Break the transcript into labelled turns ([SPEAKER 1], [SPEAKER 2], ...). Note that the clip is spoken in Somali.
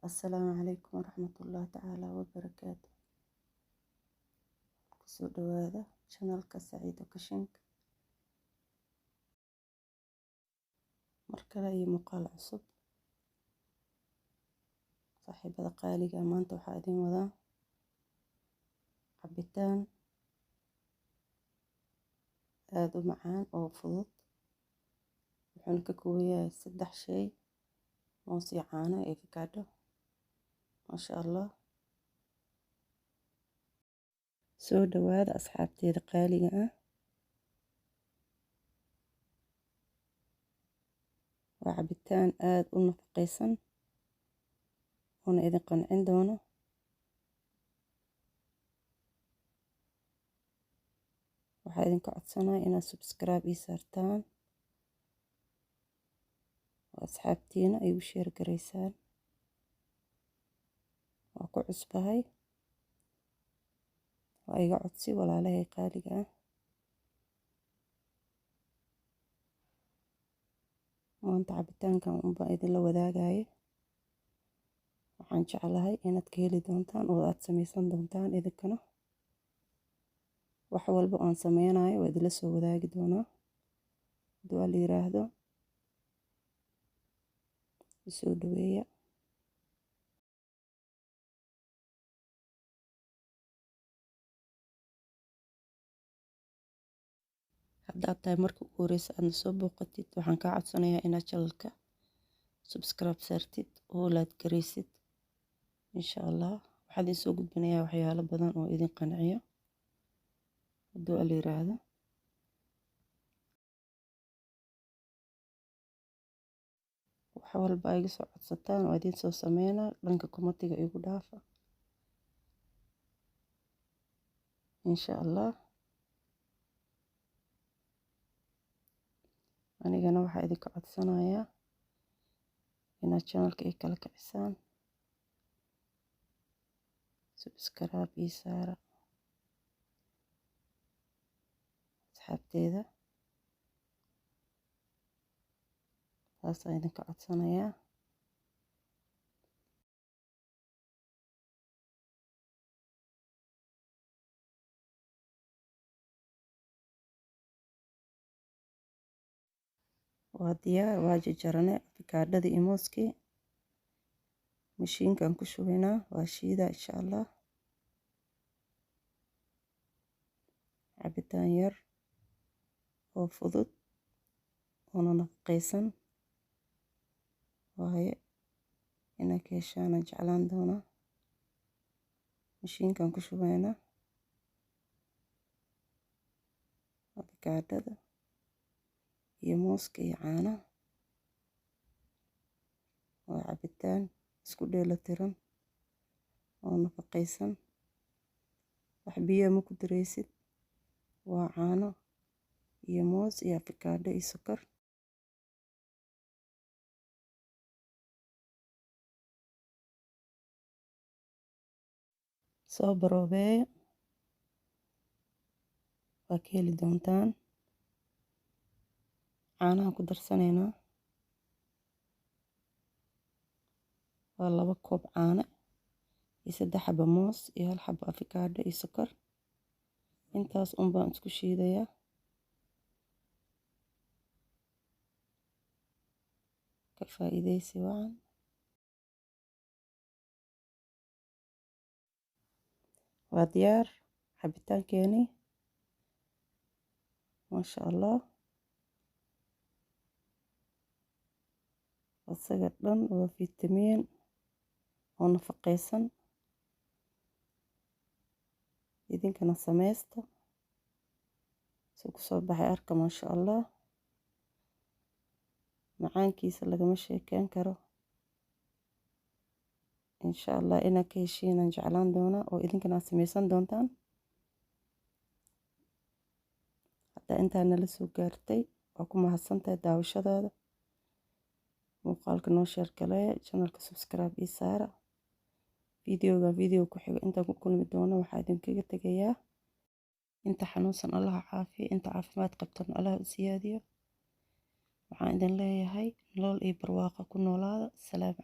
[SPEAKER 1] Assalaamu calaykum waraxmatullaahi tacaala wabarakaatu. Kusoo dhawaada channelka Saciido Kashinka, mar kale iyo muuqaal cusub. Saaxiibada qaaliga, maanta waxaa idin wadaa cabitaan aada u macaan oo fudud. Wuxuuna ka kooban yahay saddex shay: moos iyo caano iyo avocado. Maasha Allah, soo dhawaada asxaabteeda qaaliga ah. Waa cabitaan aada u nafaqaysan oona idin qancin doono. Waxaa idinka codsanaya inaad subscribe ii saartaan oo asxaabtiina igu share garaysaan. Waa ku cusbahay, waa iga codsi walaalahay qaaliga ah. Maanta cabitaankan unbaa idinla wadaagaya. Waxaan jeclahay inaad ka heli doontaan oo aad samaysan doontaan idinkana. Wax walba aan sameynayo waa idinla soo wadaagi doonaa hadduu Alla yiraahdo. Isoo dhaweeya. Haddaad tahay marka ugu horeysa aadna soo booqatid, waxaan kaa codsanayaa inaad channelka subscribe saartid oo like garaysid. Insha Allah waxaan idin soo gudbinayaa waxyaalo badan oo idin qanciyo hadduu Alla yiraahdo. Wax walba ay iga soo codsataan waa idin soo sameynaa. Dhanka commentiga igu dhaafa, insha Allah. Anigana waxaa idinka codsanayaa inaad channelka ii kala kicisaan, subscribe ii saara asxaabteeda. Taasaan idinka codsanayaa. Waa diyaar, waa jarjarane afakaadhadii iyo mooskii. Mashiinkan ku shubaynaa, waa shiidaa insha Allah. Cabitaan yar oo fudud oona nafaqaysan waaye, inaad ka heshaanaan jeclaan doonaa. Mashiinkan ku shubaynaa afakaadhada iyo mooska iyo caanaha. Waa cabitaan isku dheelatiran oo nafaqaysan. Wax biyo ma ku daraysid, waa caano iyo moos iyo afakaadho iyo sokor. Soo baroobeeya, waa ka heli doontaan. Caanaha ku darsanaynaa waa 2 koob caano iyo 3 xabo moos iyo 1 xabo afakaadho iyo sokor. Intaas un baan isku shiidayaa. Ka faa'iidaysi wacan. Waa diyaar cabitaankeenii, maasha Allah. Asaga dhan waa fitamiin oo nafaqaysan. Idinkana sameysta suu kusoo baxay arka, maasha Allah. Macaankiisa lagama sheekeyn karo. Insha Allah inaad ka heshiinaan jeclaan doonaa oo idinkana aad sameysan doontaan. Haddaa intaa nala soo gaartay, waa ku mahadsantahay daawashadaada. Muuqaalka noo share galeeya, channelka subscribe ii saara. Videoga video ku xigo intaan ku kulmi doono, waxaa idinkaga tegayaa: inta xanuunsan Allaha caafiyo, inta caafimaad qabtana Allaha u siyaadiyo. Waxaan idin leeyahay nolol iyo barwaaqo ku noolaada. Asalaamu.